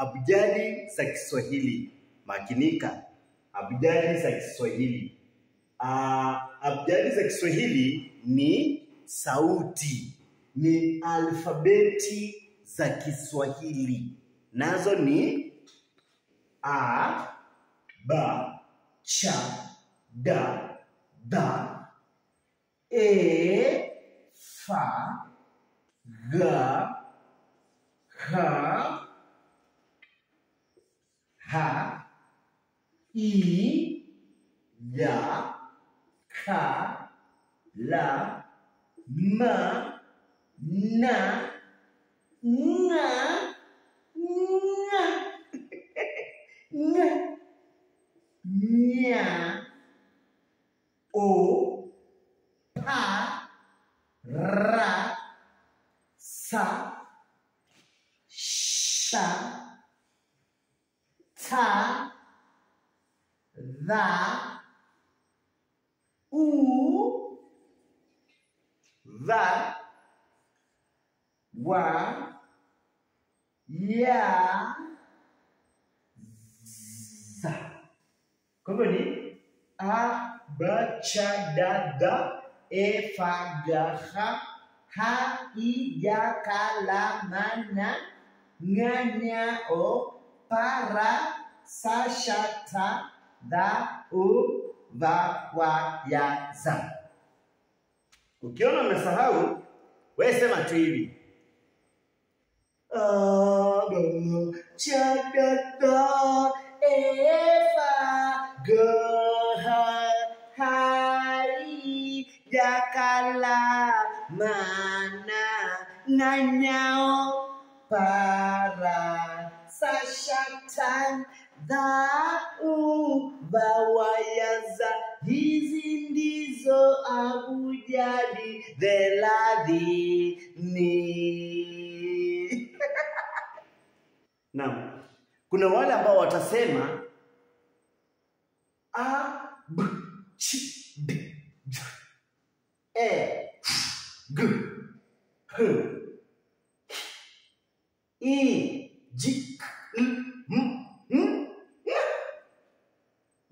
Abjadi za Kiswahili. Makinika, abjadi za Kiswahili. Abjadi za Kiswahili ni sauti, ni alfabeti za Kiswahili. Nazo ni A, B, C, D, D, E, F, G, H, H, I, Y, K, L, M, N, N, N, N, Nya, O, P, R, S, Sh, T, D, U, V, W, Ya, Z. Kwa hivyo ni A, B, C, D, D, E, F, G, H, H, I, J, K, L, M, N, N, N, O, P, R, S, Sh, T, D, U, V, W, Y, Z. Ukiona umesahau, wewe sema tu hivi. A, B, C, D, D, E, F, G, H, H, I, J, K, L, M, N, N, N, O, P, R, S, Sh, T, D, U, V, W, Y, Z. Hizi ndizo abjadi 30. Naam, kuna wale ambao watasema A, B, C, D, J, E, F, G, H, I, J, K, L, M, N,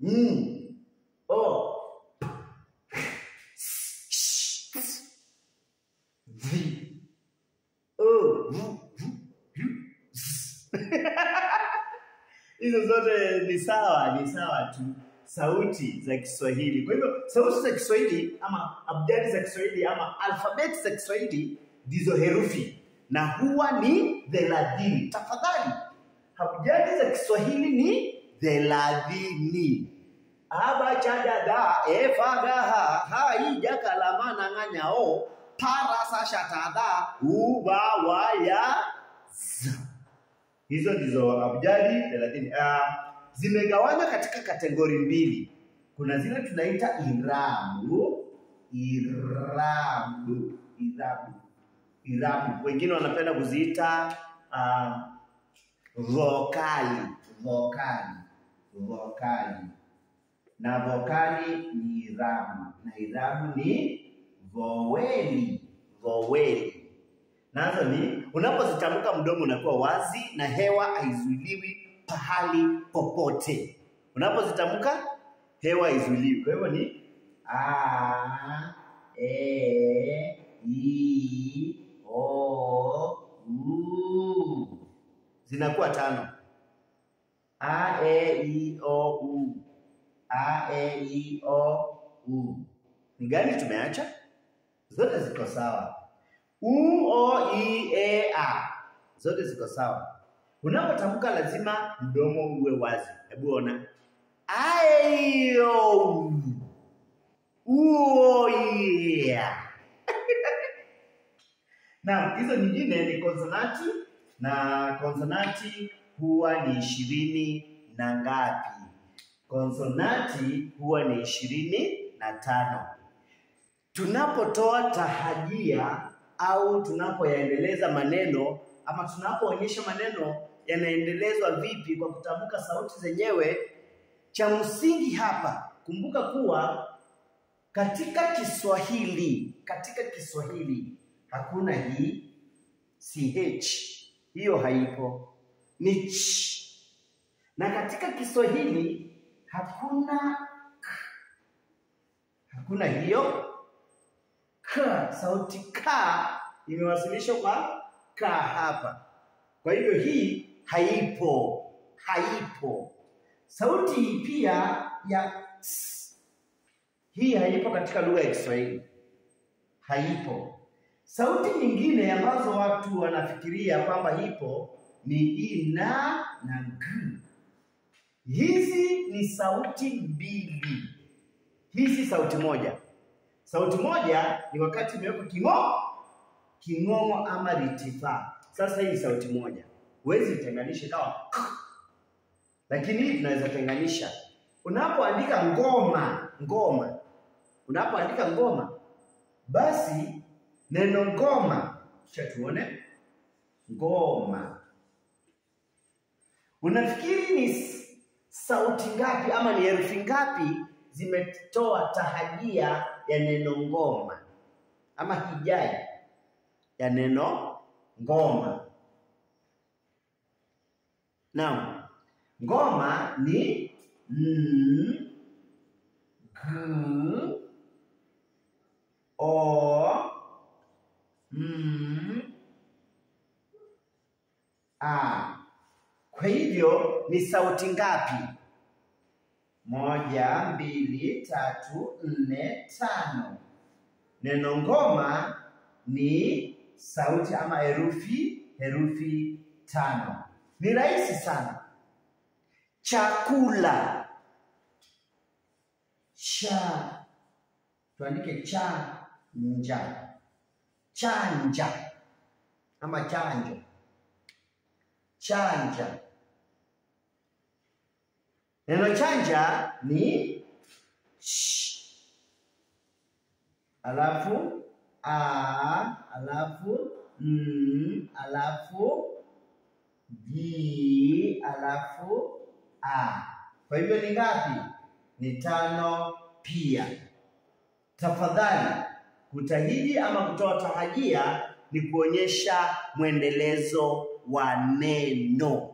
N, O, P, S, Sh, T, V, O, V, V, U, Z. Hizo zote ni sawa tu, sauti za Kiswahili. Kwa hivyo sauti za Kiswahili ama abjadi za Kiswahili ama alfabeti za Kiswahili ndizo herufi na huwa ni 30. Tafadhali, abjadi za Kiswahili ni 30. A, B, C, D, D, E, F, G, H, H, I, J, K, L, M, N, N, O, P, R, S, Sh, T, D, U, V, W, Y, Z. Hizo ndizo abjadi 30. Zimegawanywa katika kategori mbili. Kuna zile tunaita irabu, irabu, irabu, irabu. Wengine wanapenda kuziita vokali, vokali, vokali. Na vokali ni irabu, na irabu ni voweli, voweli. Nazo ni unapozitamka mdomo unakuwa wazi na hewa haizuiliwi pahali popote. Unapozitamka hewa haizuiliwi. Kwa hivyo ni A, E, I, O, U. Zinakuwa 5. A, E, I, O, U. A, E, I, O, U. Ni gani tumeacha? Zote ziko sawa. U, O, I, E, A. Zote ziko sawa. Unapotamka lazima mdomo uwe wazi. Hebu ona. A, E, I, O, U. U, O, I, E, A. Naam, hizo nyingine ni konsonanti, na konsonanti huwa ni 20 na ngapi? Konsonanti huwa ni 25. Tunapotoa tahajia au tunapoyaendeleza maneno ama tunapoonyesha maneno yanaendelezwa vipi kwa kutamka sauti zenyewe, cha msingi hapa kumbuka kuwa katika Kiswahili hakuna hii CH, hiyo haipo. ni ch. Na katika Kiswahili hakuna k. Hakuna hiyo k. Sauti k imewasilishwa kwa k hapa. Kwa hivyo hii haipo, haipo. Sauti pia ya s, hii haipo katika lugha ya Kiswahili, haipo. Sauti nyingine ambazo watu wanafikiria kwamba ipo ni i, na na g. Hizi ni sauti mbili, hizi sauti moja. Sauti moja ni wakati imewekwa king'ong'o ama ritifaa. Sasa hii sauti moja huwezi itenganisha ikawa k, lakini hii tunaweza tenganisha. Unapoandika ngoma, ngoma, unapoandika ngoma, basi neno ngoma, kisha tuone ngoma, unafikiri ni sauti ngapi ama ni herufi ngapi zimetoa tahajia ya neno ngoma ama hijai ya neno ngoma? Naam, ngoma ni n, g, o, m, a. Kwa hivyo ni sauti ngapi? 1, 2, 3, 4, 5. Neno ngoma ni sauti ama herufi 5. Ni rahisi sana. Chakula. Cha. Tuandike cha nja. Chanja ama chanjo. Chanja. Neno chanja ni sh, alafu a, alafu n, alafu g, alafu a. Kwa hivyo ni ngapi? Ni 5 pia. Tafadhali, kutahiji ama kutoa tahajia ni kuonyesha mwendelezo wa neno.